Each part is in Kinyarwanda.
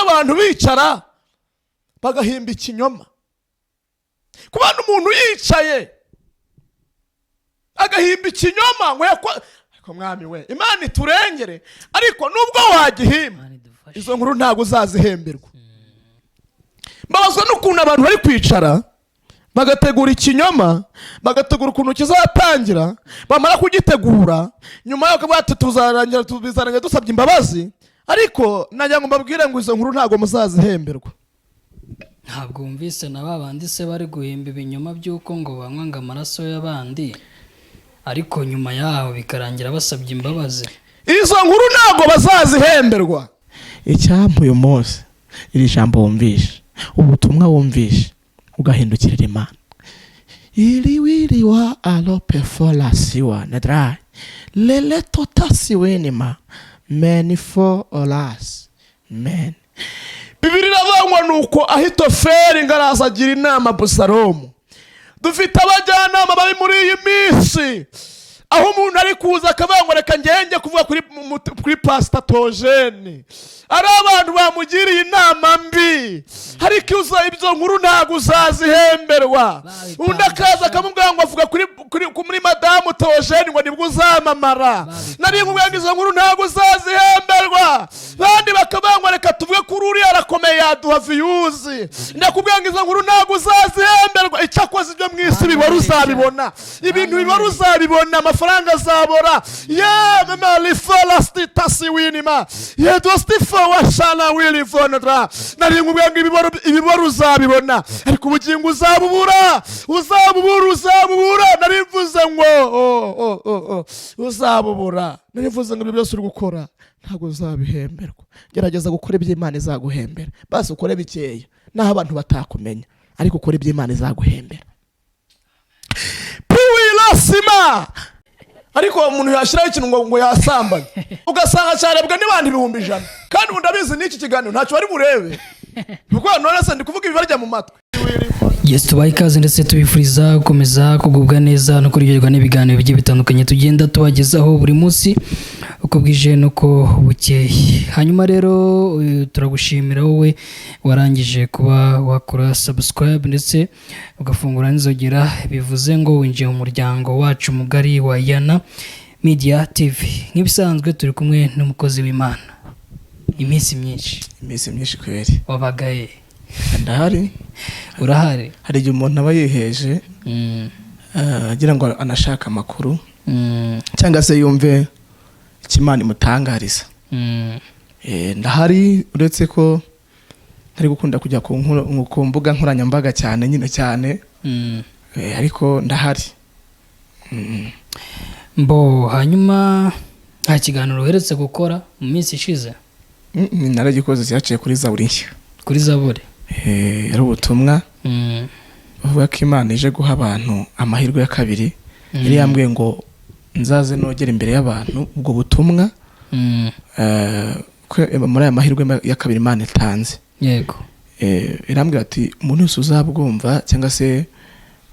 Abantu bicara bagahimba ikinyoma, kubona umuntu yicaye agahimba ikinyoma ngo ariko Mwami we, Imana iturengere. Ariko nubwo wagihimba, Imana idufashe. izo nkuru ntabwo uzazihemberwa. Mbabazwa n'ukuntu abantu bari kwicara bagategura ikinyoma, bagategura ukuntu kizatangira, bamara kugitegura, nyuma y'uko bati tuzarangira, bizarangira dusabye imbabazi. Ariko nagira ngo mbabwire ngo izo nkuru ntabwo muzazihemberwa. Ntabwo wumvise na ba bandi se bari guhimba ibinyoma by'uko ngo banywa ngo amaraso y'abandi, ariko nyuma yaho bikarangira basabye imbabazi? Izo nkuru ntabwo bazazihemberwa. Icyampa uyu munsi iri jambo wumvishe, ubutumwa wumvishe, ugahindukirira Imana. Iliwiliwa alopefolasiwa nedrai lele totasiwenima meni fo olas men. Bibiri iravangwa ni uko Ahitofeli ngo araza agira inama Abusalomu. Dufite abajyanama bari muri iyi minsi, aho umuntu ari kuza akavuga ngo reka ngenge kuvuga kuri Pasita Tojeni, ari abantu bamugiriye inama mbi. Ariko ibyo nkuru ntabwo uzazihemberwa. Undi akaza akamubwira ngo avuga kuri Madamu Tojeni ngo nibwo uzamamara. Nari nkubwira ngo izo nkuru ntabwo uzazihemberwa. Abandi bakavuga ngo reka tuvuge kuri uriya, arakomeye, yaduha views. Ndakubwira ngo izo nkuru ntabwo uzazihemberwa. Icyakoze ibyo mu isi bibora uzabibona, ibintu bibora uzabibona, amafaranga azabora. Ye malifolasitasi winima yedostifo washana wilivonra. Nari nkubwira ngo ibibora uzabibona, ariko ubugingo uzabubura, uzabubura, uzabubura. Nari mvuze ngo oh, oh, oh, oh, uzabubura. Nari mvuze ngo ibyo byose uri gukora ntabwo uzabihemberwa. Gerageza gukora ibyo Imana izaguhembera. Basi ukore bikeya naho abantu batakumenya, ariko ukore ibyo Imana izaguhembera. Piwirasima. Ariko uwo muntu yashyiraho ikintu ngo yasambanye, ugasanga cyarebwa n'abantu 100,000. Kandi ubu ndabizi n'iki kiganiro ntacyo bari burebe, kuko none se ndi kuvuga ibibarya mu matwi. Yes, tubaha ikaze ndetse tubifuriza gukomeza kugubwa neza no kuryoherwa n'ibiganiro bigiye bitandukanye tugenda tubagezaho buri munsi uko bwije n'uko bukeye. Hanyuma rero turagushimira wowe warangije kuba wakora subscribe ndetse ugafungura n'inzogera, bivuze ngo winjiye mu muryango wacu mugari wa Yana Media TV. Nk'ibisanzwe turi kumwe n'umukozi w'Imana. Iminsi myinshi. Iminsi myinshi kweri. Wabagaye? Ndahari. Urahari? Hari igihe umuntu aba yiheje, agira ngo anashaka amakuru cyangwa se yumve icyo Imana imutangariza. Ndahari, uretse ko ntari gukunda kujya ku mbuga nkoranyambaga cyane nyine cyane. Ariko ndahari. Mbo hanyuma nta kiganiro uherutse gukora mu minsi ishize? Naragikoze, cyaciye kuri Zaburi Nshya. Kuri Zaburi. Yari ubutumwa bavuga ko Imana ije guha abantu amahirwe ya kabiri. Yari yambwiye ngo nzaze nogere imbere y'abantu ubwo butumwa, ko muri aya mahirwe ya kabiri Imana itanze. Irambwira ati umuntu wese uzabwumva cyangwa se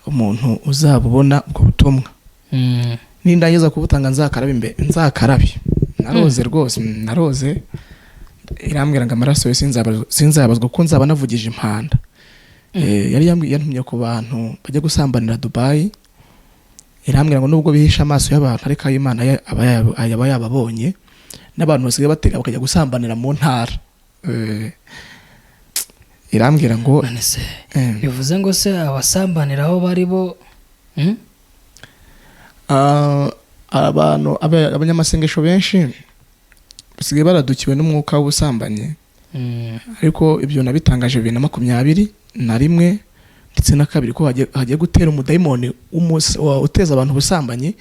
umuntu uzabubona ubwo butumwa, nindangiza kubutanga nzakarabe imbere, nzakarabe. Naroze rwose, naroze. Irambwira ngo amaraso ye sinzabazwa kuko nzaba navugije impanda. Yari yantumye ku bantu bajya gusambanira Dubayi. Irambwira ngo nubwo bihisha amaso y'abantu, ariko ay'Imana aba yababonye, n'abantu basigaye batega bakajya gusambanira mu ntara. Irambwira ngo None se bivuze ngo se abasambanira aho bari bo? Ah, abantu abanyamasengesho benshi basigaye baradukiwe n'umwuka w'ubusambanyi. Ariko ibyo nabitangaje 2021 ndetse na kabiri, ko hagiye gutera umudayimoni uteza abantu ubusambanyi,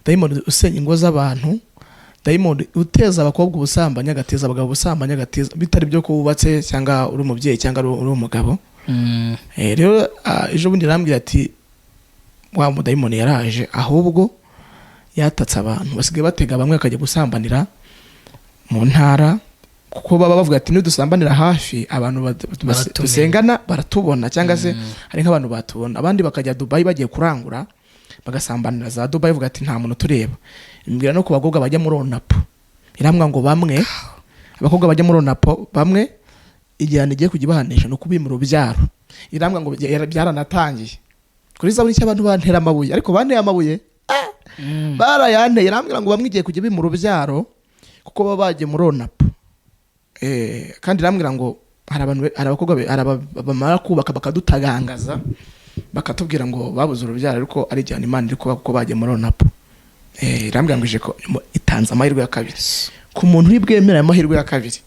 dayimoni usenya ingo z'abantu, dayimoni uteza abakobwa ubusambanyi, agateza abagabo ubusambanyi, agateza bitari byo ko wubatse cyangwa uri umubyeyi cyangwa uri umugabo. Rero ejo bundi arambwira ati wa mudayimoni yaraje, ahubwo yatatse abantu basigaye batega, bamwe bakajya gusambanira mu ntara, kuko baba bavuga ati nidusambanira hafi abantu Baratumenya. dusengana baratubona, cyangwa se hari nk'abantu batubona. Abandi bakajya Dubayi bagiye kurangura, bagasambanira za Dubayi, bavuga ati nta muntu tureba. Imbwira no ku bakobwa bajya muri onapo, irambwira ngo bamwe abakobwa bajya muri onapo bamwe Igihano igiye kujya ibahanisha ni ukubima urubyaro. Irambwira ngo byaranatangiye kuri zaburi cy'abantu bantera amabuye, ariko banteye amabuye barayanteye. Irambwira ngo bamwe igiye kujya bima urubyaro kuko baba bagiye muri onapu. Kandi irambwira ngo hari abantu hari abakobwa hari bamara kubaka bakadutagangaza, bakatubwira ngo babuze urubyaro, ariko ari igihano Imana iri kuba kuko bagiye muri onapu. Irambwira ngo ije itanze amahirwe ya kabiri ku muntu uri bwemere. Ayo mahirwe ya kabiri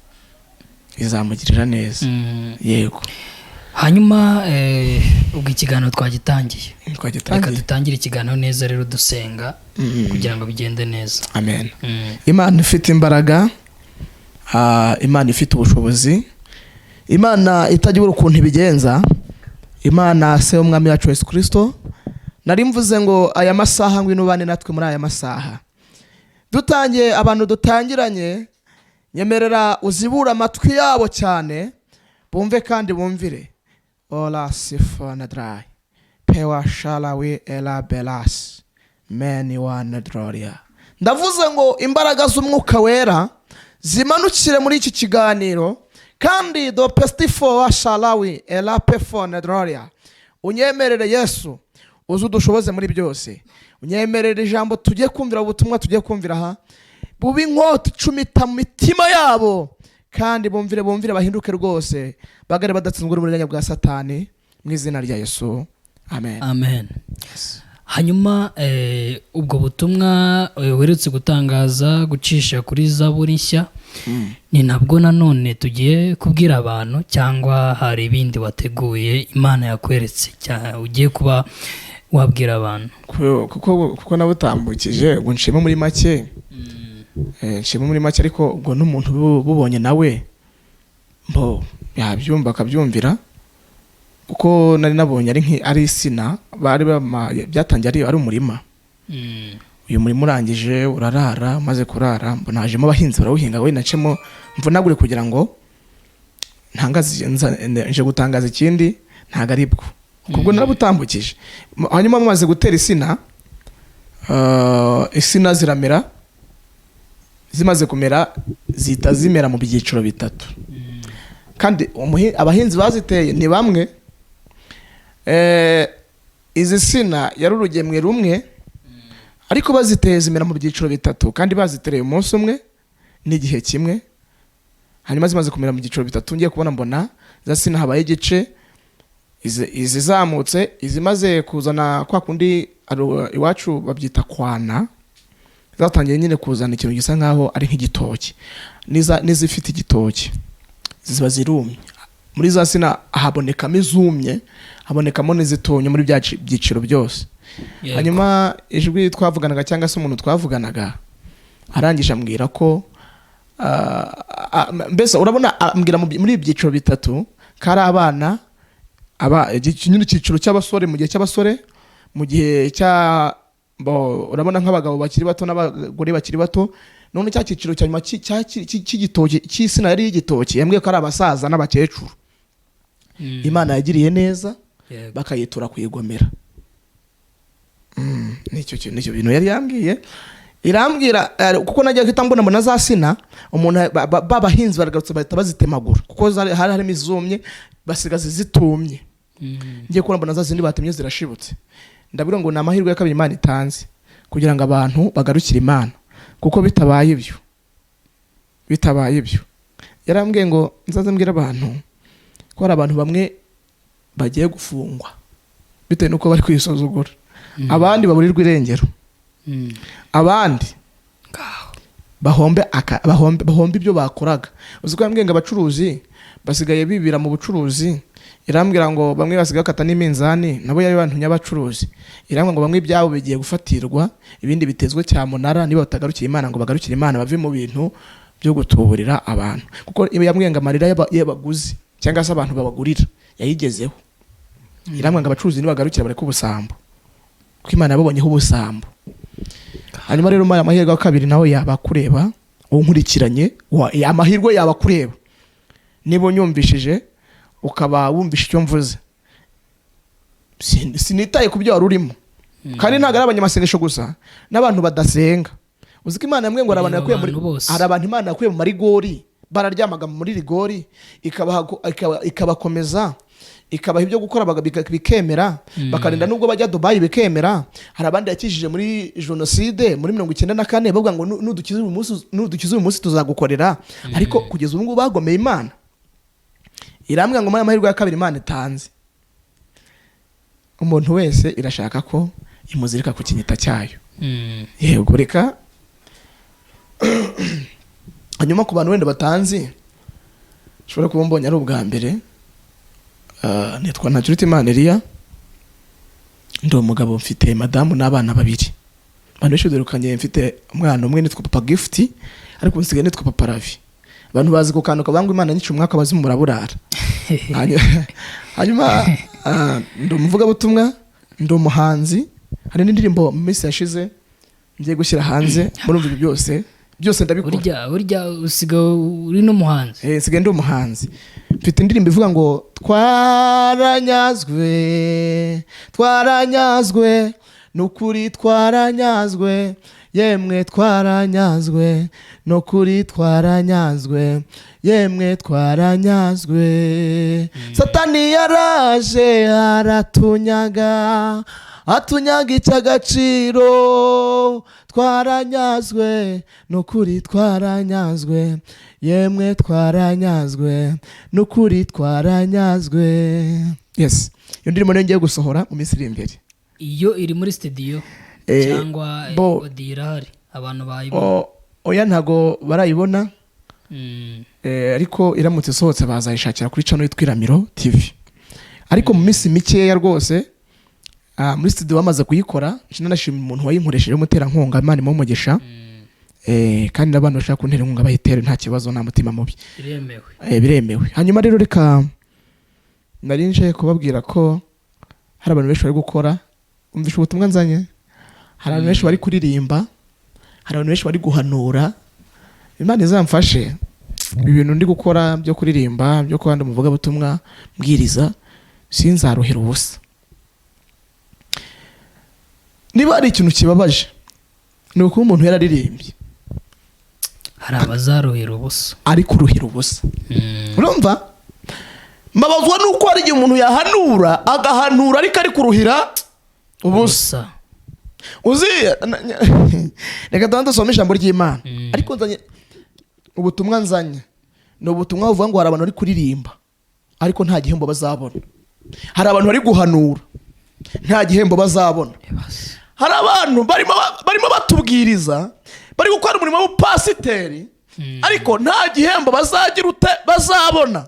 izamugirira neza. Yego. Hanyuma ubwo ikiganiro twagitangiye, reka Twagitangiye. dutangire ikiganiro neza rero, dusenga kugira ngo bigende neza. Amen. Imana ifite imbaraga, Imana ifite ubushobozi, Imana itajya ibura ukuntu ibigenza, Imana se w'Umwami wacu Yesu Kirisito, nari mvuze ngo aya masaha ngwino ubane natwe. Muri aya masaha dutangiye, abantu dutangiranye, nyemerera uzibure amatwi yabo cyane, bumve kandi bumvire. Ora sifonadrai pewa shalawi ela belas meni wane droria. Ndavuze ngo imbaraga z'Umwuka Wera zimanukire muri iki kiganiro, kandi do pestifo wa shalawi ela pefone droria. Unyemerere Yesu, uze udushoboze muri byose. Unyemerere ijambo tugiye kumvira, ubutumwa tugiye kumvira aha, bube inkota icumita mu mitima yabo, kandi bumvire, bumvire, bahinduke rwose, bagare badatsinzwe n'uburiganya bwa Satani, mu izina rya Yesu, amen. Amen. Hanyuma ubwo butumwa uherutse gutangaza, gucisha kuri Zaburi Nshya, ni nabwo nanone tugiye kubwira abantu, cyangwa hari ibindi wateguye Imana yakweretse ugiye kuba wabwira abantu? Kuko nabutambukije ngo nshime muri make. Nshime muri make, ariko ubwo n'umuntu bubonye nawe mbo yabyumva akabyumvira, kuko nari nabonye ari ari isina bari byatangiye ari umurima. Uyu murima urangije urarara, umaze kurara mbona hajemo abahinzi barawuhinga. We nacemo mvunagure kugira ngo ntangaze, nje gutangaza ikindi, ntago ari bwo ubwo narabutambukije. Hanyuma mumaze gutera isina, isina ziramera. Zimaze kumera zihita zimera mu byiciro bitatu, kandi abahinzi baziteye ni bamwe. Izi sina yari urugemwe rumwe, ariko baziteye zimera mu byiciro bitatu, kandi bazitereye umunsi umwe n'igihe kimwe. Hanyuma zimaze kumera mu byiciro bitatu, ngiye kubona mbona za sina habaye igice izizamutse, izimaze kuzana kwa kundi iwacu babyita kwana, zatangiye nyine kuzana ikintu gisa nkaho ari nk'igitoki, n'izifite igitoki ziba zirumye. Muri za sina habonekamo izumye, habonekamo n'izitumye, muri bya byiciro byose. Hanyuma ijwi twavuganaga, cyangwa se umuntu twavuganaga, arangije ambwira ko mbese urabona, ambwira muri ibi byiciro bitatu ko ari abana, aba nyine icyiciro cy'abasore, mu gihe cy'abasore, mu gihe cya urabona nk'abagabo bakiri bato n'abagore bakiri bato. None cya cyiciro cya nyuma cy'igitoki cy'isina yari y'igitoki, yambwiye ko ari abasaza n'abakecuru Imana yagiriye neza bakayitura kuyigomera. Nicyo kintu, nicyo bintu yari yambwiye. Irambwira kuko najya guhita mbona, mbona za sina umuntu babahinzi baragarutse bahita bazitemagura, kuko hari harimo izumye, basigaza izitumye. Ngiye kubona mbona za zindi batemye zirashibutse. Ndabwira ngo ni amahirwe ya kabiri Imana itanze kugira ngo abantu bagarukire Imana, kuko bitabaye ibyo yarambwiye ngo nzaze mbwira abantu ko hari abantu bamwe bagiye gufungwa bitewe n'uko bari kwisuzugura, abandi baburirwa irengero, abandi Ngaho. bahombe ibyo bakoraga. Uzi ko yambwiye ngo abacuruzi basigaye bibira mu bucuruzi? Irambwira ngo bamwe basigaye bakata n'iminzani, nabo yari bantu nyabacuruzi. Irambwira ngo bamwe ibyabo bigiye gufatirwa, ibindi bitezwe cyamunara, niba batagarukiye Imana ngo bagarukire Imana, bave mu bintu byo gutuburira abantu, kuko yambwiye ngo amarira y'abaguzi cyangwa se abantu babagurira yayigezeho. Irambwira ngo abacuruzi nibagarukira bareke ubusambo, kuko Imana yababonyeho ubusambo. Hanyuma rero amahirwe ya kabiri nawe yaba akureba, unkurikiranye, amahirwe yaba akureba niba unyumvishije, ukaba wumvishe icyo mvuze. Sinitaye ku byo wari urimo, kandi ntabwo ari abanyamasengesho gusa, n'abantu badasenga. Uzi ko Imana yambwiye ngo hari abantu Bireba yakuye muri abantu bose. Hari abantu Imana yakuye mu marigori. Bararyamaga muri rigori, ikabakomeza, ikabaha ibyo gukora, bikemera, bakarinda nubwo bajya Dubayi bikemera. Hari abandi yakijije muri jenoside muri 94, bavuga ngo: "Nudukiza uyu munsi, nudukiza uyu munsi tuzagukorera." Ariko kugeza ubu ngubu bagomeye Imana. Irambwira ngo muri amahirwe ya kabiri Imana itanze, umuntu wese irashaka ko imuzirika ku kinyita cyayo. Yego, reka hanyuma ku bantu wenda batanzi, ushobora kuba mbonye ari ubwa mbere, nitwa Ntakirutimana Eliya, ndi umugabo, mfite madamu n'abana babiri. Abantu benshi durukanye mfite umwana umwe, nitwa Papa Gift, ariko ubu nsigaye nitwa Papa Ravi. Abantu bazi ku kantu kabangwa Imana nyica umwaka abazimu muraburara. Hanyuma, ndi umuvugabutumwa, ndi umuhanzi. Hari n'indirimbo mu minsi yashize ngiye gushyira hanze. Murumva ibi byose byose ndabikora. Burya usigaye uri n'umuhanzi? Eh, nsigaye ndi umuhanzi. Mfite indirimbo ivuga ngo: "Twaranyazwe, twaranyazwe, nukuri twaranyazwe, yemwe twaranyazwe, nukuri twaranyazwe, yemwe twaranyazwe. Satani yaraje aratunyaga, atunyaga icy'agaciro. Twaranyazwe, nukuri twaranyazwe, yemwe twaranyazwe, nukuri twaranyazwe." Yes, iyo ndirimbo niyo ngiye gusohora mu minsi iri imbere. Iyo iri muri studio cyangwa audio irahari, abantu bayibona? Oya, ntago barayibona. Ariko iramutse isohotse bazayishakira kuri channel yitwa Iramiro TV. Ariko mu minsi mikeya rwose, muri studio bamaze kuyikora. Nashima umuntu wayinkoresheje w'umuterankunga, Imana imuhe umugisha. Kandi n'abantu bashaka kuntera inkunga bayitere, nta kibazo, nta mutima mubi. Biremewe. Biremewe. Hanyuma rero reka nari nje kubabwira ko hari abantu benshi bari gukora. Umvisha ubutumwa nzanye: hari abantu benshi bari kuririmba, hari abantu benshi bari guhanura. Imana izamfashe ibi bintu ndi gukora byo kuririmba, byo kuba ndi umuvugabutumwa mbwiriza, sinzaruhira ubusa. Niba hari ikintu kibabaje, ni ukuba umuntu yararirimbye Hari abazaruhira ubusa. Ari kuruhira ubusa. Urumva, mbabazwa nuko hari igihe umuntu yahanura, agahanura, ariko ari kuruhira ubusa. Ubusa. Uzi, reka tubanze dusome ijambo ry'Imana. Ariko nzanye ubutumwa, nzanye ni ubutumwa buvuga ngo hari abantu bari kuririmba ariko nta gihembo bazabona, hari abantu bari guhanura nta gihembo bazabona, Ebase. hari abantu barimo batubwiriza, bari gukora umurimo w'ubupasiteri, ariko nta gihembo bazagira ute bazabona.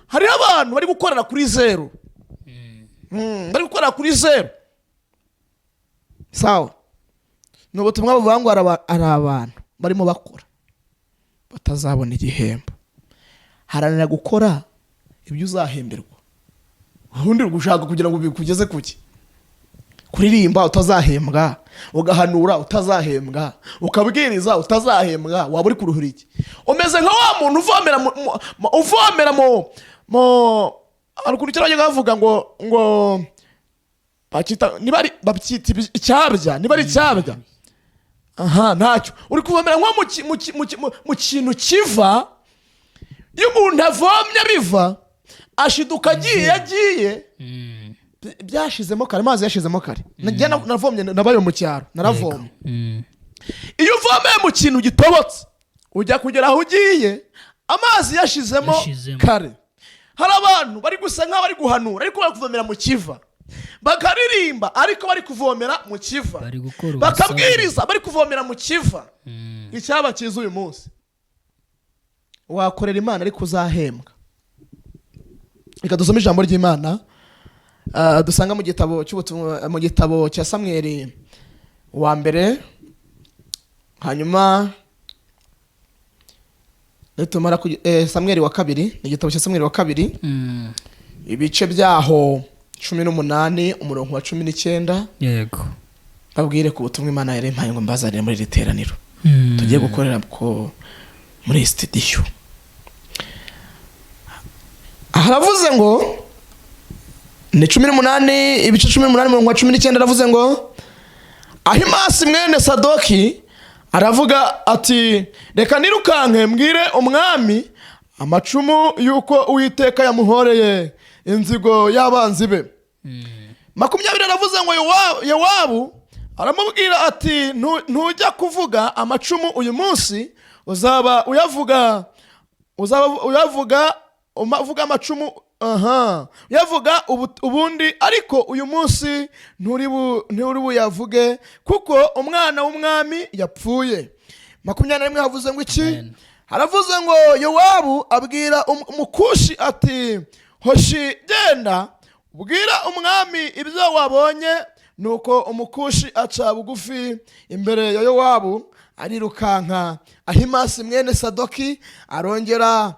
Hariho abantu bari gukorera kuri zeru. Bari gukorera kuri zeru. Sawa, ni ubutumwa buvuga ngo hari abantu barimo bakora batazabona igihembo. Haranira gukora ibyo uzahemberwa. Ubundi uri gushaka kugira ngo bikugeze kuki? Kuririmba utazahembwa, ugahanura utazahembwa, ukabwiriza utazahembwa, waba uri kuruhura iki? Umeze nka wa muntu uvomera uvomera mu hari ukuntu kera bajyaga bavuga ngo bacyita, niba ari bacyita icyabya, niba ari icyabya, aha ntacyo. Uri kuvomera nko mu kintu kiva. Iyo umuntu avomye biva, ashiduka agiye byashizemo kare, amazi yashizemo kare. Nagiye navomye, nabaye mu cyaro, naravomye. Iyo uvomeye mu kintu gitobotse, ujya kugera aho ugiye amazi yashizemo Yashizemo. kare. Hari abantu bari gusa nk'aho bari guhanura, ariko bari kuvomera mu kiva, bakaririmba ariko bari kuvomera mu kiva, Bari gukora ubusa. bakabwiriza bari kuvomera mu kiva. Icyaba cyiza uyu munsi, wakorera Imana ariko uzahembwa. Reka dusome ijambo ry'Imana, dusanga mu gitabo cy'ubutumwa, mu gitabo cya Samweli wa mbere. Hanyuma nitumara Samweli wa kabiri, ni igitabo cya Samweli wa kabiri, ibice byaho 18, umurongo wa 19. Babwire ku butumwa Imana yarempaye ngo mbazanire muri iri teraniro tugiye gukorera ko muri iyi sitidiyo. Haravuze ngo, ni 18, ibice 18, umurongo wa 19, aravuze ngo: "Ahimasi mwene Sadoki aravuga ati: 'Reka nirukanke mbwire umwami.'" Amacumu y'uko Uwiteka yamuhoreye inzigo y'abanzi be. 20 aravuze ngo Yowabu aramubwira ati: "Ntujya kuvuga amacumu uyu munsi, uzaba uyavuga, uzaba uyavuga, uvuga amacumu, aha, uyavuga ubundi, ariko uyu munsi nturi buyavuge, kuko umwana w'umwami yapfuye." 21 havuze ngo iki? Amen. Haravuze ngo Yowabu abwira Umukushi ati: "Hoshi, genda ubwira umwami ibyo wabonye." Nuko Umukushi aca bugufi imbere ya Yowabu, arirukanka. Ahimasi mwene Sadoki arongera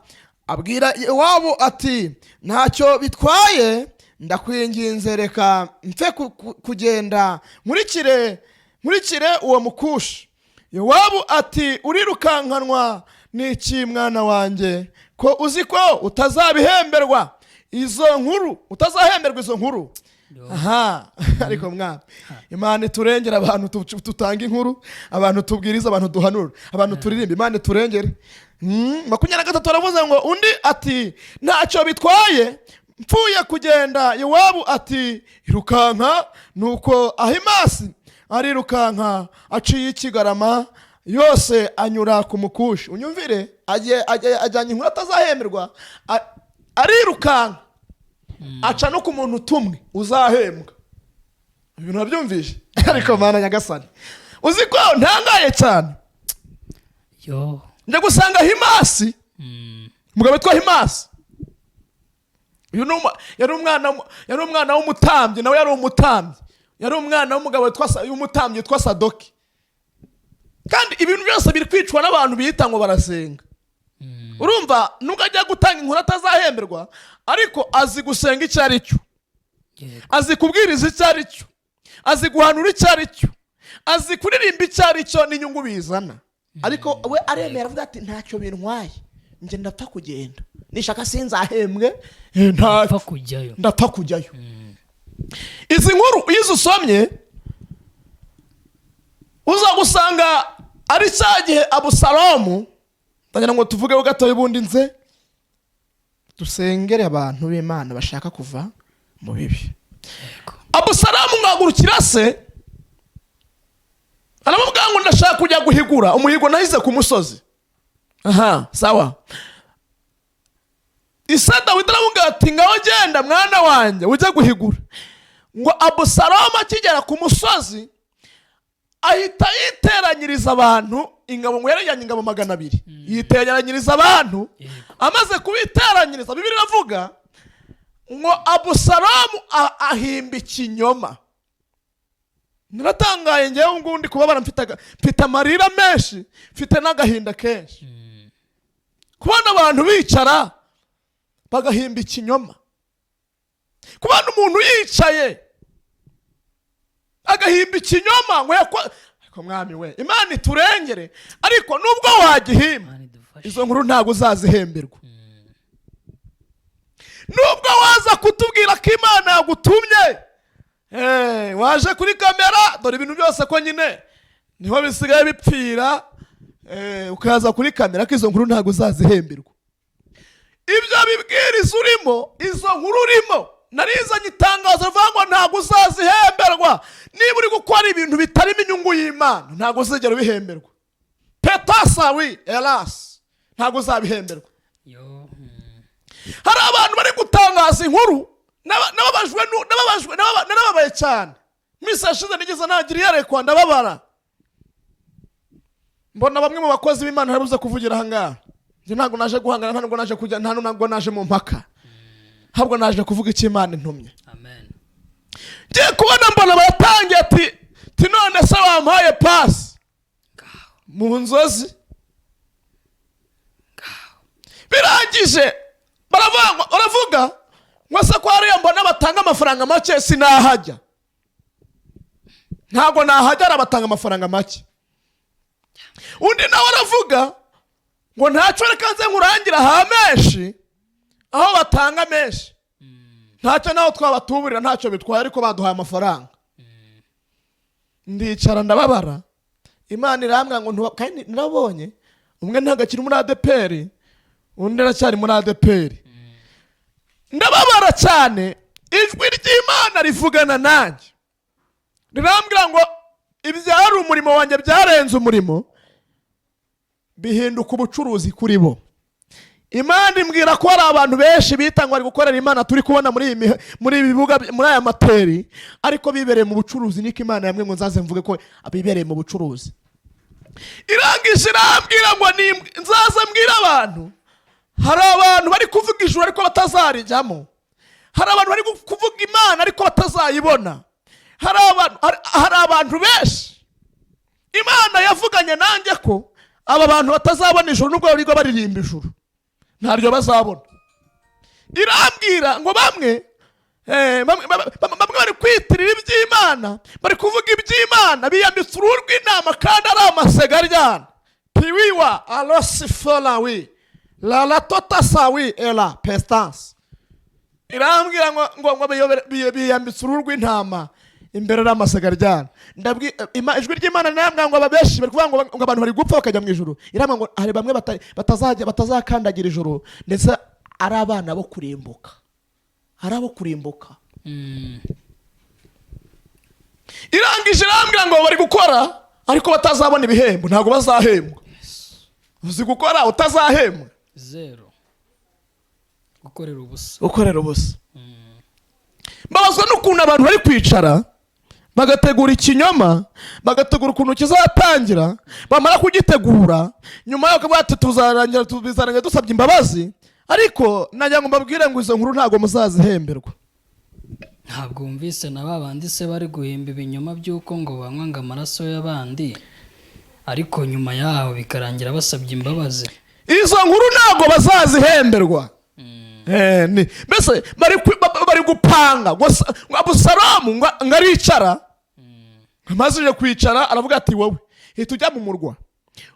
abwira Yowabu ati: "Ntacyo bitwaye, ndakwinginze, reka mfe kugenda nkurikire uwo Mukushi." Yowabu ati: "Urirukankanwa n'iki, mwana wanjye, ko uzi ko utazabihemberwa izo nkuru, utazahemberwa izo nkuru?" Aha, ariko mwana, Imana iturengera. Abantu tutanga inkuru, abantu tubwiriza, abantu duhanura, abantu turirimba, Imana iturengere. 23 aravuze ngo undi ati: "Ntacyo bitwaye, mpfuye kugenda." Yowabu ati: "Irukanka." Nuko Ahimasi arirukanka, aciye ikigarama yose, anyura ku Mukushi. Unyumvire, ajyanye inkuru atazahemberwa, arirukanka, aca no ku muntu utumwe uzahembwa. Ibintu wabyumvise? Ariko Mana nyagasani, uzi ko ntangaye cyane? Yo. Njya gusanga Himasi, umugabo witwa Himasi, uyu yari umwana w'umutambyi, nawe yari umutambyi, yari umwana w'umugabo w'umutambyi witwa Sadoki. Kandi ibintu byose biri kwicwa n'abantu biyita ngo barasenga. Urumva, nubwo ajya gutanga inkuru atazahemberwa, ariko azi gusenga icyo ari cyo, azi kubwiriza icyo ari cyo, azi guhanura icyo ari cyo, azi kuririmba icyo ari cyo n'inyungu bizana. Ariko we aremera, avuga ati: "Ntacyo bintwaye, njye ndapfa kugenda, nishaka sinzahembwe, ntacyo." Upfa kujyayo. Ndapfa kujyayo. Izi nkuru iyo uzisomye, uza gusanga ari cya gihe Abusalomu. Ndagira ngo tuvugeho gatoya, ubundi nze dusengere abantu b'Imana bashaka kuva mu bibi. Abusalomu mwagurukira se, aramubwira ngo: "Ndashaka kujya guhigura umuhigo nahize ku musozi." Aha, sawa. Ise Dawidi aramubwira ati: "Ngaho genda, mwana wanjye, ujye guhigura." Ngo Abusalomu akigera ku musozi, ahita yiteranyiriza abantu, ingabo. Ngo yarajyanye ingabo 200, yiteranyiriza abantu. Amaze kubiteranyiriza, Bibiliya iravuga ngo Abusalomu ahimba ikinyoma. Naratangaye ngewe ngundi kubabara, mfite amarira menshi, mfite n'agahinda kenshi, kubona abantu bicara bagahimba ikinyoma, kubona umuntu yicaye agahimba ikinyoma ngo ariko mwami we, Imana iturengere. Ariko nubwo wagihimba, Imana idufashe. izo nkuru ntabwo uzazihemberwa. Nubwo waza kutubwira ko Imana yagutumye, waje kuri kamera, dore ibintu byose ko nyine niho bisigaye bipfira, ukaza kuri kamera, ko izo nkuru ntabwo uzazihemberwa. Ibyo bibwiriza urimo, izo nkuru urimo, narizanye itangazo rivuga ngo ntabwo uzazihemberwa. Niba uri gukora ibintu bitarimo inyungu y'Imana, ntabwo uzigera ubihemberwa. Petasawi erasi, ntabwo uzabihemberwa. Yo. Hari abantu bari gutangaza inkuru. Nababajwe nababajwe, narababaye cyane. Iminsi yashize nigeze nagira iyerekwa, ndababara, mbona bamwe mu bakozi b'Imana barabuze kuvugira aha ngaha. Njye ntabwo naje guhangana, ntabwo naje kujya, nta nubwo naje mu mpaka, ahubwo naje kuvuga icyo Imana intumye. Amen. Ngiye kubona, mbona baratangiye ati ti: "None se wampaye pasi?" Ngaho. Mu nzozi. Birangije baravuga ngo: "Se ko hariya mbona batanga amafaranga make, sinahajya, ntabwo nahajya, batanga amafaranga make." Undi nawe aravuga ngo: "Ntacyo, reka nze nkurangira aha menshi, aho batanga menshi, ntacyo naho twabatuburira, ntacyo bitwaye, ariko baduhaye amafaranga." Ndicara ndababara. Imana irambwira ngo kandi narabonye umwe ntabwo akiri muri ADEPR. Undi aracyari muri ADEPR. Ndababara cyane. Ijwi ry'Imana rivugana nanjye, rirambwira ngo ibyari umurimo wanjye byarenze umurimo, bihinduka ubucuruzi kuri bo. Imana imbwira ko hari abantu benshi bita ngo bari gukorera Imana, turi kubona muri ibi bibuga, muri aya materi, ariko bibereye mu bucuruzi. Niko Imana yamwe ngo nzaze mvuge ko bibereye mu bucuruzi. Irangije irambwira ngo nzaze mbwire abantu: hari abantu bari kuvuga ijuru ariko batazarijyamo, hari abantu bari kuvuga Imana ariko batazayibona, hari abantu benshi Imana yavuganye nanjye ko aba bantu batazabona ijuru, nubwo bari baririmba ijuru ntaryo bazabona. Irambwira ngo bamwe bari kwitirira iby'Imana, bari kuvuga iby'Imana, biyambitse uruhu rw'intama kandi ari amasega aryana. Piwiwa alosifolawi lalatotasawi era pestanse. Irambwira ngo biyambitse uruhu rw'intama, imbere ari amasega aryana. Ijwi ry'Imana rirambwira ngo aba benshi bari kuvuga ngo abantu bari gupfa bakajya mu ijuru. Irambwira ngo hari bamwe batazajya, batazakandagira ijuru, ndetse ari abana bo kurimbuka, ari abo kurimbuka. Irangije irambwira ngo bari gukora ariko batazabona ibihembo, ntabwo bazahembwa. Uzi gukora utazahembwa? Zero, gukorera ubusa. Gukorera ubusa. Mbabazwa n'ukuntu abantu bari kwicara bagategura ikinyoma, bagategura ukuntu kizatangira, bamara kugitegura nyuma yo kuvuga ati tuzarangira, bizarangira dusabye imbabazi. Ariko nagira ngo mbabwire ngo izo nkuru ntabwo muzazihemberwa. Ntabwo wumvise na ba bandi se bari guhimba ibinyoma by'uko ngo banywa ngo amaraso y'abandi, ariko nyuma yaho bikarangira basabye imbabazi? Izo nkuru ntabwo bazazihemberwa. Mbese bari gupanga ngo Abusalomu ngo aricara. Amaze kwicara aravuga ati: "Wowe hita ujya mu murwa,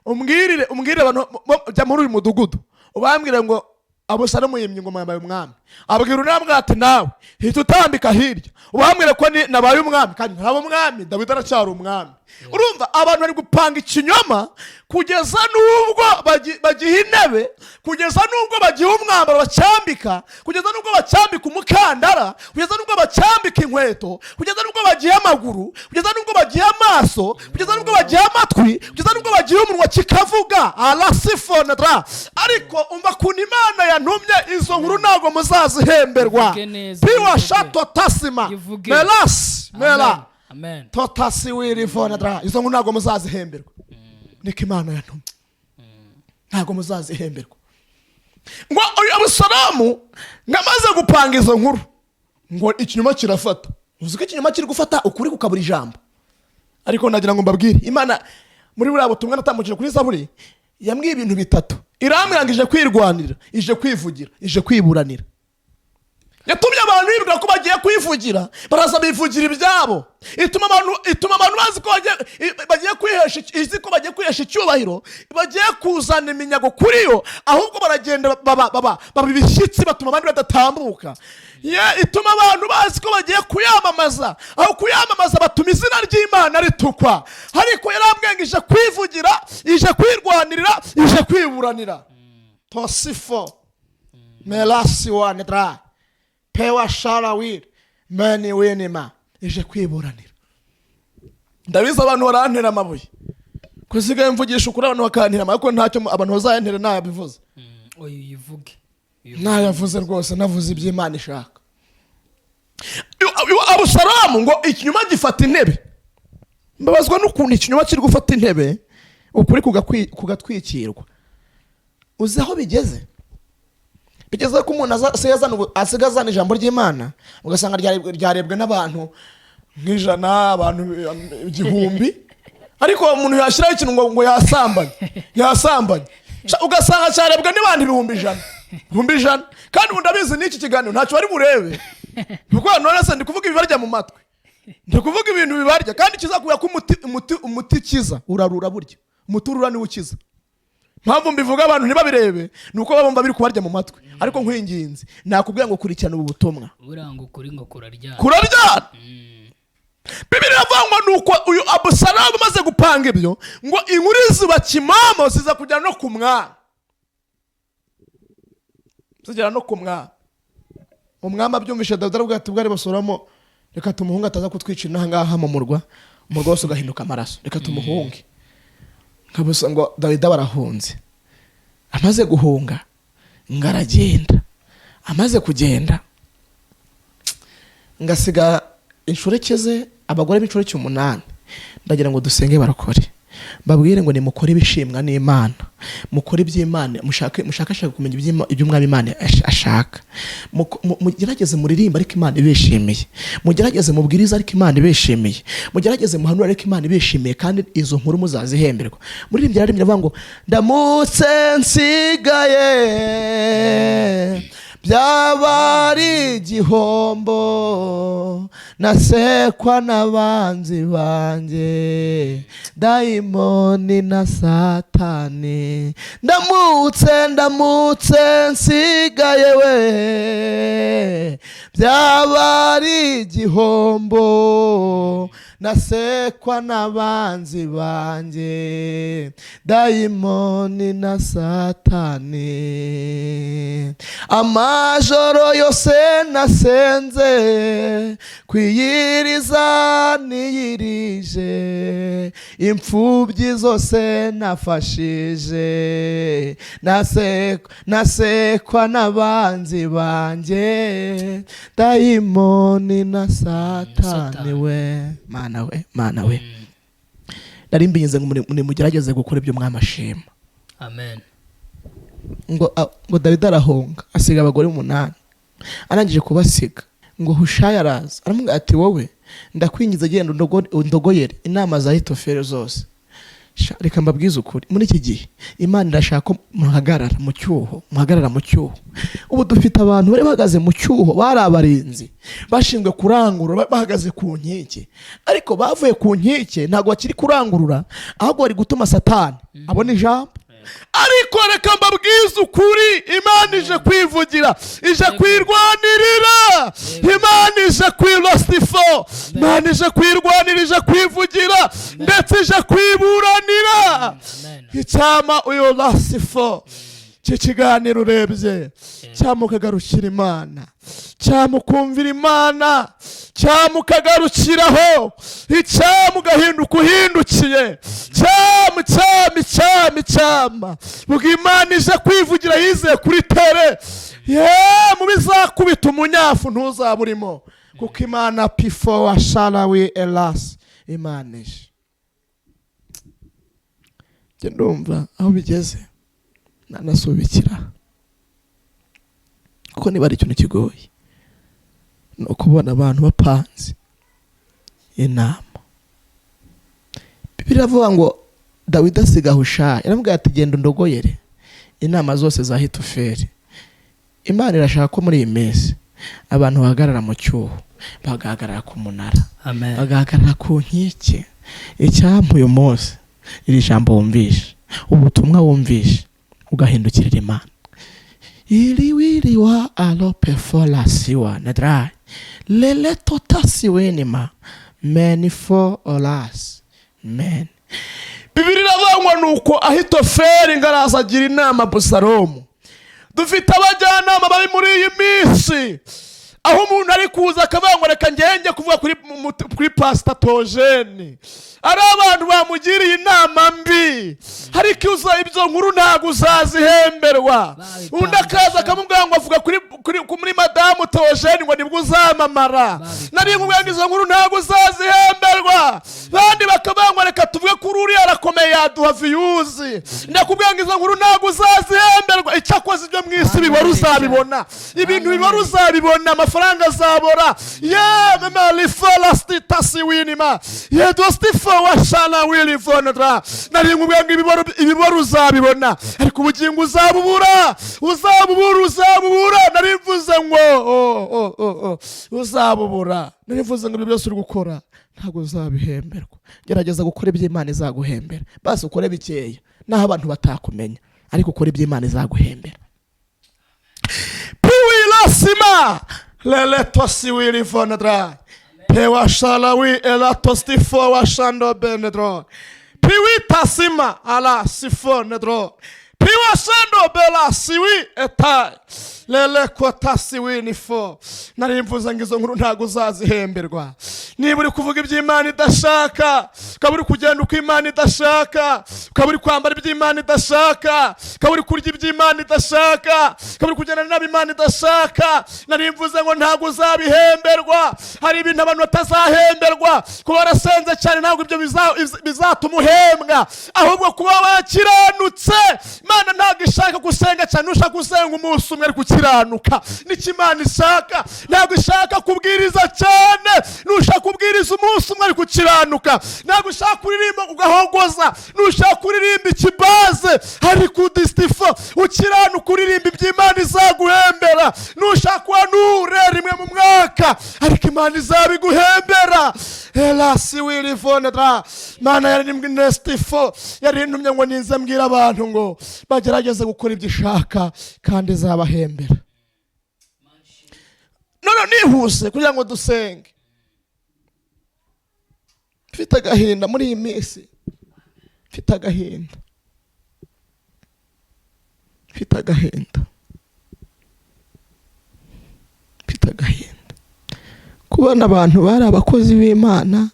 umbwirire abantu, jya muri uyu mudugudu ubambwire ngo Abusalomu yimye ingoma, yabaye umwami." Abwira undi ati: "Nawe hita utambika hirya ubambwire ko nabaye umwami kandi ntaba umwami, Dawidi aracyari umwami." Urumva abantu bari gupanga ikinyoma kugeza n'ubwo bagiha intebe, kugeza n'ubwo bagiha umwambaro bacyambika, kugeza n'ubwo bacyambika umukandara, kugeza n'ubwo bacyambika inkweto, kugeza n'ubwo bagiha amaguru, kugeza n'ubwo bagiha amaso, kugeza n'ubwo bagiha amatwi, kugeza n'ubwo bagiha umunwa kikavuga arasifonedra. Ariko umva ukuntu Imana yantumye: izo nkuru ntabwo muzazihemberwa. Ivuge neza, piwa ivuge. Shato tasima Ivuge. melasi mela Amen. Amen. totasi wirivonedra. Izo nkuru ntabwo muzazihemberwa, niko Imana yantumye, ntabwo muzazihemberwa. Ngo uyu Abusalomu ngo amaze gupanga izo nkuru, ngo ikinyoma kirafata. Uzi ko ikinyoma kiri gufata, ukuri kukabura ijambo. Ariko nagira ngo mbabwire, Imana muri buriya butumwa natambukije kuri Zaburi yambwiye ibintu bitatu. Irambwira ngo ije kwirwanira, ije kwivugira, ije kwiburanira. Yatumye abantu bibwira ko bagiye kwivugira, baraza bivugira ibyabo. Ituma abantu bazi ko bagiye kwihesha, izi ko bagiye kwihesha icyubahiro, bagiye kuzana iminyago kuri yo, ahubwo baragenda baba ibishyitsi, batuma abandi badatambuka. Ituma abantu bazi ko bagiye kuyamamaza, aho kuyamamaza batuma izina ry'Imana ritukwa. Ariko yarambwiye ngo ije kwivugira, ije kwirwanirira, ije kwiburanira. Tosifo melasi wanedra pewa sharawiri meni winima, ije kwiburanira. Ndabizi abantu barantera amabuye ko sigaye mvugisha ukuri, abantu bakantera amabuye, ariko ntacyo abantu bazayantera nayabivuze. Oya, uyivuge. Nayavuze rwose, navuze iby'Imana ishaka. Abusalomu ngo ikinyoma gifata intebe. Mbabazwa n'ukuntu ikinyoma kiri gufata intebe, ukuri kugatwikirwa. Uzi aho bigeze? Bigeze ko umuntu asigaye azana ijambo ry'Imana, ugasanga ryarebwe n'abantu nk'ijana, abantu 1000, ariko umuntu yashyiraho ikintu ngo yasambanye, yasambanye, ugasanga cyarebwe n'abantu 100,000, 100,000. Kandi ubu ndabizi n'iki kiganiro ntacyo bari burebe, kuko none se ndi kuvuga ibibarya mu matwi? Ndi kuvuga ibintu bibarya. Kandi kizakubwira ko umuti ukiza urarura. Burya umuti urura niwo ukiza. Mpamvu mbivuga abantu ntibabirebe ni uko baba bumva biri kubarya mu matwi. Ariko nkwinginze, nakubwira ngo kurikirana ubu butumwa. Buriya ngo ukuri ngo kuraryana. Kuraryana. Bibiri iravuga ngo ni uko uyu Abusalomu umaze gupanga ibyo, ngo inkuru ziba kimamo, ziza kujyana no ku mwami. Zigera no ku mwami. Umwami abyumvishe, Dawidi aravuga ati: "Bwari basoramo, reka tumuhunge ataza kutwicira inaha ngaha mu murwa, umurwa wose ugahinduka amaraso. Reka tumuhunge." Nkabusa ngo Dawidi aba arahunze. Amaze guhunga ngo aragenda. Amaze kugenda ngasiga inshoreke ze, abagore b'inshoreke 8. Ndagira ngo dusenge barakore, mbabwire ngo nimukore ibishimwa n'Imana, mukore iby'Imana, mushake, mushakashake kumenya iby'Umwami Imana ashaka. Mugerageze muririmbe ariko Imana ibishimiye, mugerageze mubwirize ariko Imana ibishimiye, mugerageze muhanure ariko Imana ibishimiye, kandi izo nkuru muzazihemberwa. Muririmbyi yararimbye avuga ngo: "Ndamutse nsigaye byaba ari igihombo, nasekwa n'abanzi banjye, dayimoni na Satani. Ndamutse, ndamutse nsigaye we, byaba ari igihombo, nasekwa n'abanzi banjye, dayimoni na Satani. Amajoro yose nasenze kwiyiriza niyirije, imfubyi zose nafashije, nasekwa n'abanzi banjye, dayimoni na Satani we." Mana we, Mana we, nari mbinginze ngo nimugerageze gukora ibyo Umwami ashima. Amen. Ngo Dawidi arahunga, asiga abagore 8. Arangije kubasiga, ngo Hushayi araza aramubwira ati: "Wowe ndakwingiza, genda undogoyere inama za Ahitofeli zose." Sha, reka mbabwize ukuri, muri iki gihe Imana irashaka ko muhagarara mu cyuho, muhagarara mu cyuho. Ubu dufite abantu bari bahagaze mu cyuho, bari abarinzi bashinzwe kurangurura, bahagaze ku nkike, ariko bavuye ku nkike, ntabwo bakiri kurangurura, ahubwo bari gutuma Satani abona ijambo. Ariko reka mbabwize ukuri, Imana ije kwivugira, ije kwirwanirira, Imana ije kwirosifo, Imana ije kwirwanira, ije kwivugira, ndetse ije kwiburanira. Amen. Icyama uyu lasifo iki kiganiro urebye, cyangwa ukagarukira Imana, cyangwa ukumvira Imana, cyangwa ukagarukiraho, icyama ugahinduka uhindukiye, cyama, cyama, icyama, icyama ubwo Imana ije kwivugira, yizeye kuri tere ye mu bizakubita umunyafu ntuzaburimo, kuko Imana pifo wa sharawi elasi, Imana ije. Njye ndumva aho bigeze nanasubikira, kuko niba ari ikintu kigoye ni ukubona abantu bapanze inama. Bibiliya iravuga ngo Dawidi asiga Hushayi, aramubwira ati: "Genda undogoyere inama zose za Ahitofeli." Imana irashaka ko muri iyi minsi abantu bahagarara mu cyuho, bagahagarara ku munara, Amen. bagahagarara ku nkike. Icyampa uyu munsi iri jambo wumvishe, ubutumwa wumvishe, ugahindukirira Imana. Iliwiliwa alopefolasiwa nedrai lele totasiwenima meni fo olas men. Bibiri iravangwa nuko Ahitofeli ngo araza agira inama Abusalomu. Dufite abajyanama bari muri iyi minsi, aho umuntu ari kuza akavuga ngo: "Reka ngenge kuvuga kuri Pasita Tojeni." Ari abantu bamugiriye inama mbi, ariko ibyo nkuru ntabwo uzazihemberwa. Undi akaza akamubwira ngo: "Avuga kuri madamu Tojeni," ngo nibwo uzamamara. Nari nkubwira ngo izo nkuru ntabwo uzazihemberwa. Bandi bakavuga ngo: "Reka tuvuge kuri uriya, arakomeye, yaduha views." Ndakubwira ngo izo nkuru ntabwo uzazihemberwa. Icyakoze ibyo mu isi bibora uzabibona, ibintu bibora uzabibona, amafaranga azabora. Yeme malifolasitasi winima yedostifo washana wilivonra. Nari nkubwira ngo ibibora uzabibona, ariko ubugingo uzabubura, uzabubura, uzabubura. Nari mvuze ngo oh, oh, oh, oh, uzabubura. Nari mvuze ngo ibyo byose uri gukora ntabwo uzabihemberwa. Gerageza gukora ibyo Imana izaguhembera. Basi ukore bikeya naho abantu batakumenya, ariko ukore ibyo Imana izaguhembera. Piwilasima leletosiwilivonedra pewashalawi elatostifo washando benedro piwitasima ala sifonedro. Piwasendo bela siwi etayi lele kota siwi ni fo. Nari mvuze ngo izo nkuru ntabwo uzazihemberwa. Niba uri kuvuga iby'Imana idashaka, ukaba uri kugenda uko Imana idashaka, ukaba uri kwambara iby'Imana idashaka, ukaba uri kurya iby'Imana idashaka, ukaba uri kugendana n'abo Imana idashaka, nari mvuze ngo ntabwo uzabihemberwa. Hari ibintu abantu batazahemberwa. Kuba warasenze cyane ntabwo ibyo bizatuma uhembwa, ahubwo kuba wakiranutse. Imana ntabwo ishaka gusenga cyane, ushaka gusenga umunsi umwe ariko ukiranuka. Nicyo Imana ishaka. Ntabwo ishaka kubwiriza cyane, nushaka kubwiriza umunsi umwe ariko ukiranuka. Ntabwo ushaka kuririmba ugahogoza, nushaka kuririmba ikibaze ariko udistifo ukiranuka, uririmba iby'Imana izaguhembera. Nushaka uhanure rimwe mu mwaka ariko Imana izabiguhembera. Elasi wirivonera Mana yari nestifo yari intumye ngo nize mbwira abantu ngo bagerageze gukora ibyo ishaka kandi izabahembera. None nihuse kugira ngo dusenge. Mfite agahinda muri iyi minsi, mfite agahinda, mfite agahinda, mfite agahinda kubona abantu bari abakozi b'Imana.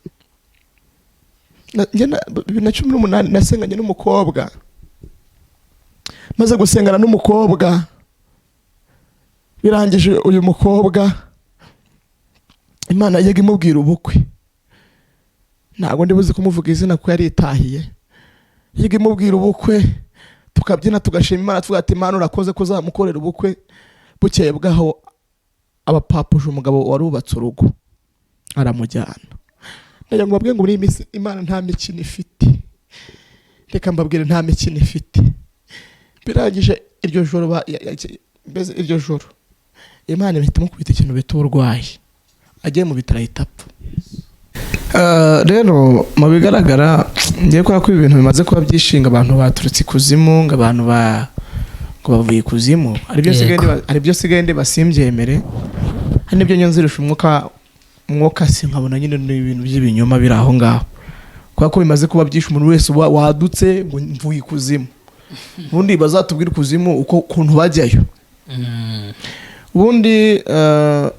Njye 2018 nasenganye n'umukobwa. Maze gusengana n'umukobwa, birangije uyu mukobwa Imana yajyaga imubwira ubukwe. Ntabwo ndi buzi kumuvuga izina kuko yaritahiye. Yajyaga imubwira ubukwe, tukabyina, tugashima Imana, tuvuga ati: "Imana urakoze ko uzamukorera ubukwe." Bukeye bwaho abapapuje umugabo warubatse urugo aramujyana. Ndagira ngo mbabwire ngo muri iyi minsi Imana nta mikino ifite. Reka mbabwire, nta mikino ifite. Birangije iryo joro mbese iryo joro Imana ihita imukubita ikintu bita uburwayi, agiye mu bitaro ahita apfa. Rero mu bigaragara, ngiye kubera ko ibi bintu bimaze kuba byishinga, abantu baturutse ikuzimu, ngo abantu ba ngo bavuye ikuzimu, aribyo nsigaye aribyo nsigaye ndeba simbyemere. Hari n'ibyo nyonzirusha umwuka si nkabona nyine ni ibintu by'ibinyoma biri aho ngaho, kubera ko bimaze kuba byinshi. Umuntu wese wadutse ngo mvuye ikuzimu, ubundi bazatubwire ikuzimu uko ukuntu bajyayo. Ubundi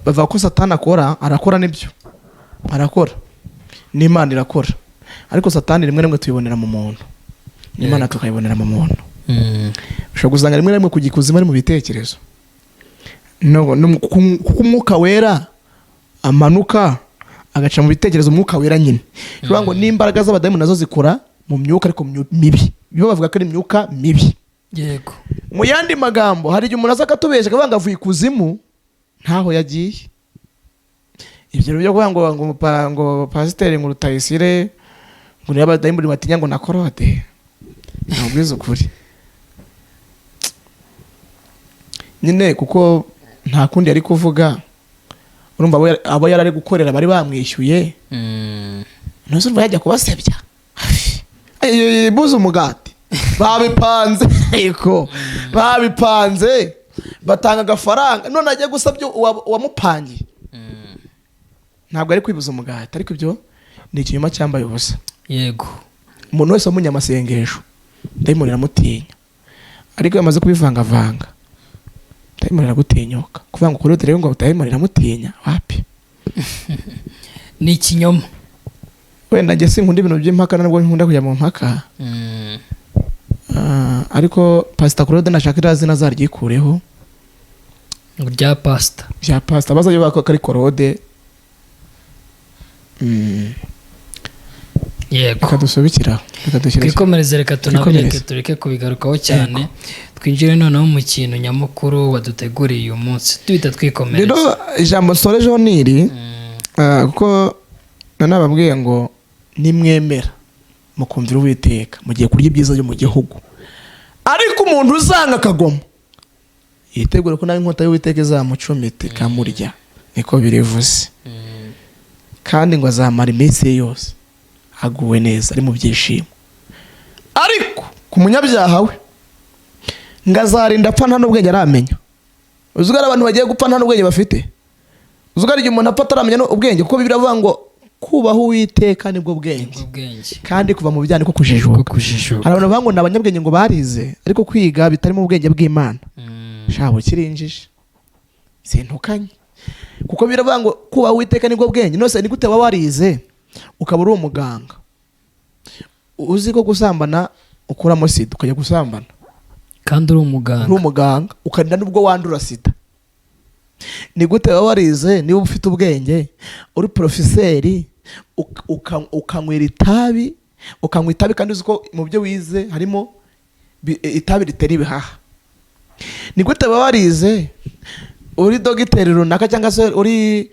bavuga ko Satani akora, arakora nibyo, arakora n'Imana irakora, ariko Satani rimwe rimwe tuyibonera mu muntu, n'Imana tukayibonera mu muntu. Ushobora gusanga rimwe na rimwe kujya ikuzimu ari mu bitekerezo. No, kuko Umwuka Wera amanuka agaca mu bitekerezo. Umwuka Wera nyine, bivuga ngo n'imbaraga z'abadamu nazo zikora mu myuka, ariko mibi. Bibo bavuga ko ari imyuka mibi. Mu yandi magambo, hari igihe umuntu aza akatubesha akavuga ngo avuye ikuzimu, ntaho yagiye. Ibyo rero byo kuvuga ngo pasiteri ngo Rutayisire ngo niyo abadayimoni batinya ngo na Claude, ntabwiza ukuri nyine, kuko nta kundi yari kuvuga. Urumva abo yari ari gukorera bari bamwishyuye. Ntuzi, urumva yajya kubasebya buze umugati? Babipanze, ariko babipanze batanga agafaranga, none ajya gusabye uwamupangiye, ntabwo ari kwibuza umugati. Ariko ibyo ni ikinyoma cyambaye ubusa. Umuntu wese w'umunyamasengesho dayimoni iramutinya, ariko iyo amaze kubivangavanga dayimoni iragutinyuka. Kuvuga ngo kuri rero ngo dayimoni iramutinya, wapi. Ni ikinyoma. Wenda njye sinkunda ibintu by'impaka, nubwo nkunda kujya mu mpaka. Ariko Pasita Claude nashaka iriya zina azaryikureho. Ngo rya pasita? Bya pasita, bazajya bavuga ko ari Claude. Reka dusubikira, reka dushyire Twikomereze, reka tunabireke. Twikomereze. Tureke kubigarukaho cyane, twinjire noneho mu kintu nyamukuru waduteguriye uyu munsi, duhita twikomereza. Rero ijambo nsorejeho ni iri, kuko nanababwiye ngo nimwemera mukumvira Uwiteka mugiye kurya ibyiza byo mu gihugu, ariko umuntu uzanga akagoma yitegure ko nawe inkota y'Uwiteka izamucumita ikamurya, niko birivuze. Kandi ngo azamara iminsi ye yose aguwe neza, ari mu byishimo, ariko ku munyabyaha we ngo azarinda apfa nta n'ubwenge aramenya. Uzi ko hari abantu bagiye gupfa nta n'ubwenge bafite? Uzi ko hari igihe umuntu apfa ataramenya ubwenge? Kuko Bibiliya iravuga ngo Kubaha Uwiteka nibwo bwenge, Ubwenge. kandi kuva mu bijyanye ko kujijuka. Bwo kujijuka. Hari abantu bavuga ngo ni abanyabwenge, ngo barize, ariko kwiga bitarimo ubwenge bw'Imana, shabo kirinjije, sintukanye, kuko biravuga ngo kubaha Uwiteka nibwo bwenge. Nose ni gute waba warize, ukaba uri umuganga, uzi ko gusambana ukuramo sida, ukajya gusambana? Kandi uri umuganga. Uri umuganga, ukarinda n'ubwo wandura sida. Ni gute waba warize, niba ufite ubwenge, uri porofeseri, ukanywera itabi, ukanywa itabi kandi uzi ko mu byo wize harimo itabi ritera ibihaha? Ni gute waba warize, uri dogiteri runaka, cyangwa se uri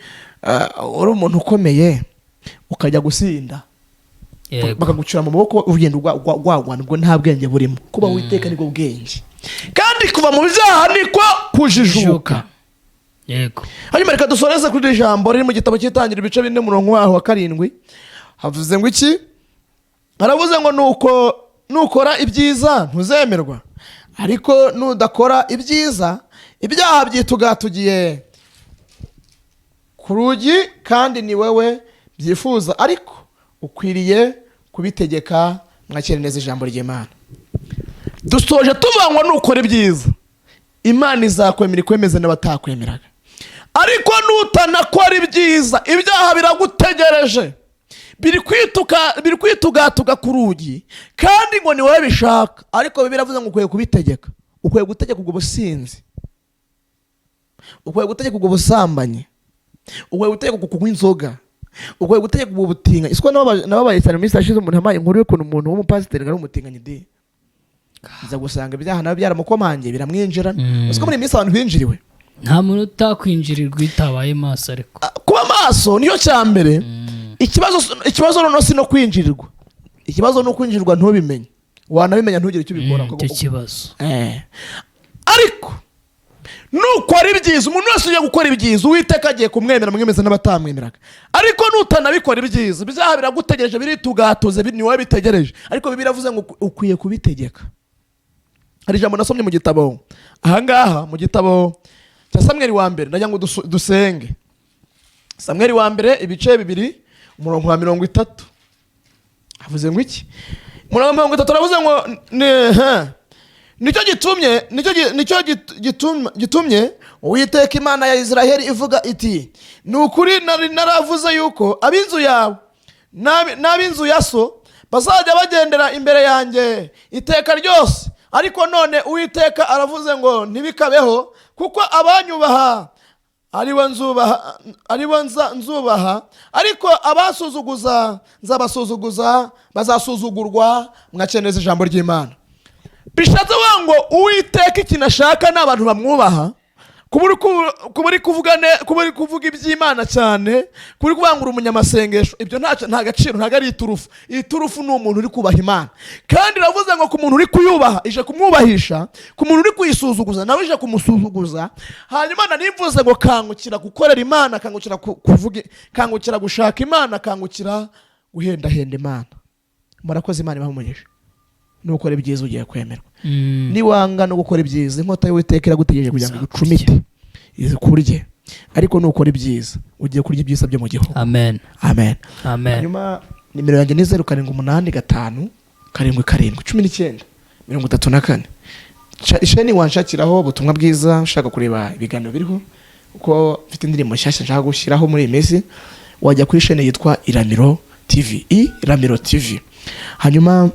umuntu ukomeye, ukajya gusinda, bakagucira mu maboko, ugenda wagwana? Ubwo nta bwenge burimo. Kuba Witeka nibwo bwenge, kandi kuva mu byaha niko kujijuka. Hanyuma reka dusoreze kuri iri jambo riri mu gitabo cy'Itangira, ibice 4, umurongo waho wa 7. Havuze ngo iki? Haravuze ngo: "Nuko nukora ibyiza ntuzemerwa, ariko nudakora ibyiza, ibyaha byitugatugiye ku rugi, kandi ni wowe byifuza, ariko ukwiriye kubitegeka." Mwakire neza ijambo ry'Imana. Dusoje tuvuga ngo nukora ibyiza, Imana izakwemera, ikwemeze n'abatakwemeraga, ariko nutanakora ibyiza, ibyaha biragutegereje, biri kwitugatuga ku rugi, kandi ngo ni wowe bishaka. Ariko biravuze ngo ukwiye kubitegeka. Ukwiye gutegeka ubwo businzi, ukwiye gutegeka ubwo busambanyi, ukwiye gutegeka uku kunywa inzoga, ukwiye gutegeka ubwo butinganyi. Siko nababaye cyane mu minsi yashize, umuntu yampaye inkuru y'ukuntu umuntu w'umupasiteri ari umutinganyi di, nza gusanga ibyaha nabyo byaramukomangiye, biramwinjirana. Siko muri iyi minsi abantu binjiriwe. Nta muntu utakwinjirirwa itabaye maso, ariko Ah, kuba maso niyo cya mbere. Ikibazo noneho si no kwinjirirwa, ikibazo ni ukwinjirirwa ntubimenye, wanabimenya ntugire icyo ubikora. Icyo kibazo. Ariko nukora ibyiza, umuntu wese ugiye gukora ibyiza, Uwiteka agiye kumwemera, mwemeza n'abatamwemeraga. Ariko nutanabikora ibyiza, ibyaha biragutegereje, biritugatuze, ni wowe bitegereje, ariko Bibiliya iravuze ngo ukwiye kubitegeka. Hari ijambo nasomye mu gitabo ahangaha, mu gitabo cya Samweli wa mbere. Ndagira ngo dusenge. Samweli wa mbere, ibice 2, umurongo wa 30, havuze ngo iki? Umurongo wa 30 aravuze ngo nicyo gitumye nicyo gitumye Uwiteka Imana ya Israheli ivuga iti: 'Ni ukuri nari naravuze yuko ab'inzu yawe n'ab'inzu ya so bazajya bagendera imbere yanjye iteka ryose. Ariko none Uwiteka aravuze ngo ntibikabeho, kuko abanyubaha aribo nzubaha, aribo nzubaha, ariko abasuzuguza nzabasuzuguza, bazasuzugurwa.'" Mwakeneza ijambo ry'Imana. Bishatse kuvuga ngo Uwiteka ikintu ashaka ni abantu bamwubaha. Kuba uri kuvuga iby'Imana cyane, kuba uri kuvuga ngo uri umunyamasengesho, ibyo nta gaciro, ntabwo ari iturufu. Iturufu ni umuntu uri kubaha Imana. Kandi iravuze ngo ku muntu uri kuyubaha, ije kumwubahisha, ku muntu uri kuyisuzuguza, nawe ije kumusuzuguza. Hanyuma nari mvuze ngo kangukira gukorera Imana, kangukira kuvuga, kangukira gushaka Imana, kangukira guhendahenda Imana. Murakoze, Imana ibahe umugisha. Nukora ibyiza ugiye kwemerwa. Niwanga no gukora ibyiza, inkota y'Uwiteka iragutegereje kugira ngo Izakurya. igucumite, ikurye. Ariko nukora ibyiza, ugiye kurya ibyiza byo mu gihugu. Amen. Amen. Amen. Hanyuma nimero yanjye ni 0785771934. Isheni wanshakiraho ubutumwa bwiza, ushaka kureba ibiganiro biriho, kuko mfite indirimbo nshyashya nshaka gushyiraho muri iyi minsi, wajya kuri sheni yitwa Iramiro TV, Iramiro TV. Hanyuma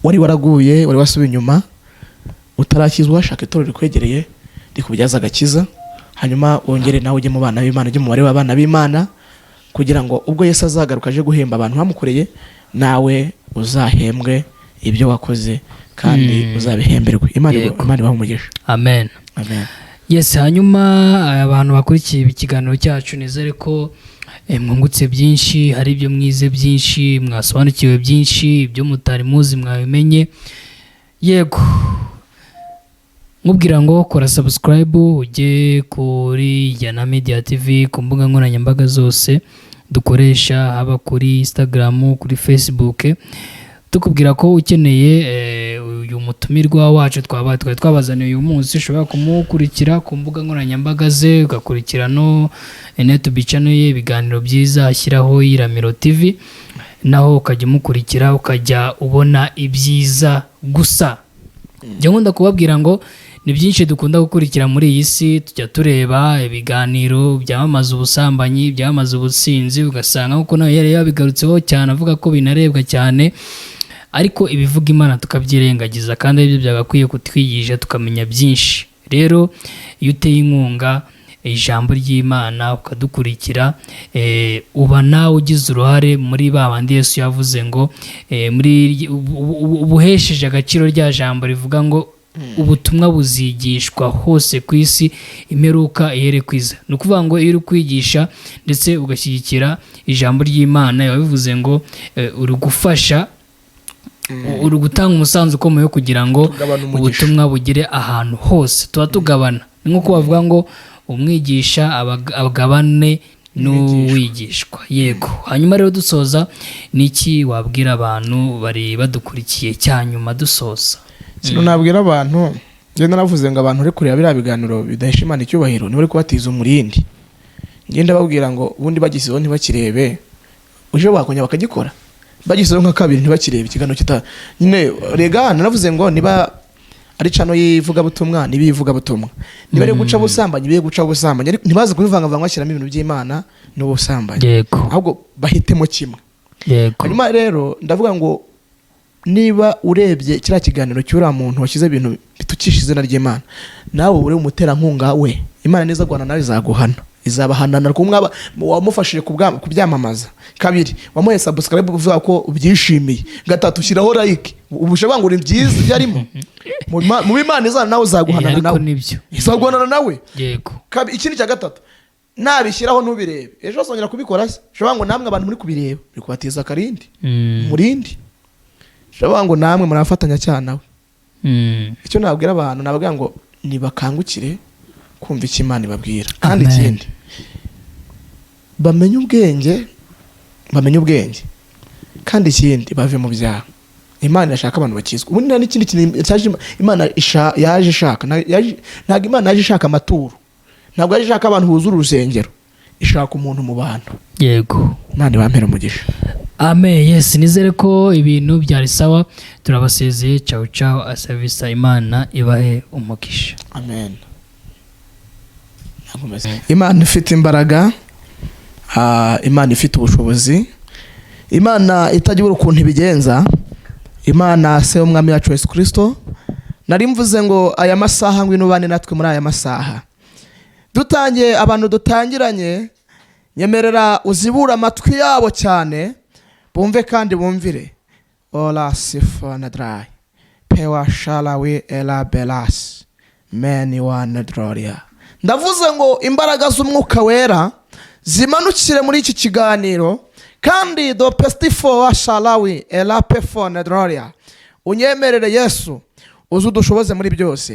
wari waraguye, wari wasubiye inyuma, utarakizwa, shaka itorero rikwegereye rikubyaza agakiza, hanyuma wongere nawe ujye mu bana b'Imana, ujye mu mubare w'abana b'Imana, kugira ngo ubwo Yesu azagaruka aje guhemba abantu bamukoreye, nawe uzahembwe ibyo wakoze kandi uzabihemberwe. Imana Imana ibahe umugisha. Amen. Amen. Yes. Hanyuma abantu bakurikiye ikiganiro cyacu, nizere ko mwungutse byinshi, hari ibyo mwize byinshi, mwasobanukiwe byinshi, ibyo mutari muzi mwabimenye. Yego, nkubwira ngo kora subscribe, ujye kuri Yana Media TV ku mbuga nkoranyambaga zose dukoresha, haba kuri Instagram, kuri Facebook. Tukubwira ko ukeneye uyu Umutumirwa wacu twari twabazaniye uyu munsi, ushobora kumukurikira ku mbuga nkoranyambaga ze, ugakurikira no YouTube channel ye, ibiganiro byiza ashyiraho, Iramiro TV, naho ukajya umukurikira, ukajya ubona ibyiza gusa. Njya nkunda kubabwira ngo ni byinshi dukunda gukurikira muri iyi si. Tujya tureba ibiganiro byamamaza ubusambanyi, byamamaza ubusinzi, ugasanga nk'uko nawe yari yabigarutseho cyane avuga ko binarebwa cyane, ariko ibivuga Imana tukabyirengagiza, kandi aribyo byagakwiye kutwigisha tukamenya byinshi. Rero iyo uteye inkunga ijambo ry'Imana, ukadukurikira, uba nawe ugize uruhare muri ba bandi Yesu yavuze ngo muri ubuhesheje agaciro rya jambo rivuga ngo ubutumwa buzigishwa hose ku isi, imperuka ihere kwiza. Ni ukuvuga ngo iyo uri kwigisha ndetse ugashyigikira ijambo ry'Imana, biba bivuze ngo uri gufasha, uri gutanga umusanzu ukomeye kugira ngo Tugabana umugisha. ubutumwa bugere ahantu hose. Tuba tugabana, ni nk'uko bavuga ngo umwigisha agabane n'uwigishwa. Yego. Hanyuma rero dusoza, ni iki wabwira abantu bari badukurikiye cya nyuma dusoza? Ikintu nabwira abantu, njye naravuze ngo abantu uri kureba biriya biganiro bidahesha Imana icyubahiro, niba uri kubatiza umurindi, njye ndababwira ngo ubundi bagisizeho ntibakirebe, uje bakongera bakagikora. Bagisizeho nka kabiri ntibakirebe ikiganiro kita nyine. Rega naravuze ngo niba ari channel y'ivugabutumwa, niba ivugabutumwa, niba ari guca ubusambanyi, biye guca ubusambanyi, ariko ntibaze kubivangavanga bashyiramo ibintu by'Imana n'ubusambanyi. Ahubwo bahitemo kimwe. Hanyuma rero ndavuga ngo niba urebye kiriya kiganiro cy'uriya muntu washyize ibintu bitukisha izina ry'Imana, nawe uri umuterankunga we, Imana neza guhana nawe izaguhana, izabahanana kuko mwaba wamufashije kubyamamaza. Kabiri, wamuhaye subscribe uvuga ko ubyishimiye. Gatatu, ushyiraho like, ubu ushobora ngo uri byiza ibyo arimo. Mu Imana izana nawe uzaguhanana. Ariko Nawe nibyo. izaguhanana nawe. Ikindi cya gatatu, nabishyiraho ntubirebe, ejo azongera kubikora se? Ushobora ngo namwe abantu muri kubireba muri kubatiza akarindi, murindi, ushobora ngo namwe murafatanya cyane nawe. Icyo nabwira abantu, nababwira ngo nibakangukire kumva icyo Imana ibabwira, kandi Amen. ikindi bamenye ubwenge, bamenye ubwenge, kandi ikindi bave mu byaha. Imana irashaka abantu bakizwa. Ubundi nta n'ikindi kintu cyaje Imana yaje ishaka. Ntabwo Imana yaje ishaka amaturo, ntabwo yaje ishaka abantu buzura urusengero, ishaka umuntu mu bantu. Imana ibampere umugisha. Amen. Yes, nizere ko ibintu byari sawa. Turabasezeye. Ciao ciao, asabisa. Imana ibahe umugisha. Amen. Imana ifite imbaraga, Imana ifite ubushobozi, Imana itagira ukuntu ibigenza, Imana Se w'Umwami wacu Yesu Kirisito, nari mvuze ngo aya masaha ngwino ubane natwe muri aya masaha dutangiye. Abantu dutangiranye, nyemerera uzibure amatwi yabo cyane, bumve kandi bumvire. Ora sifona darayi pewa sharawi era berasi meni wane dororia. Ndavuze ngo imbaraga z'Umwuka Wera zimanukire muri iki kiganiro, kandi do pestifo wa sharawi era pefone dororia. Unyemerere Yesu, uze udushoboze muri byose.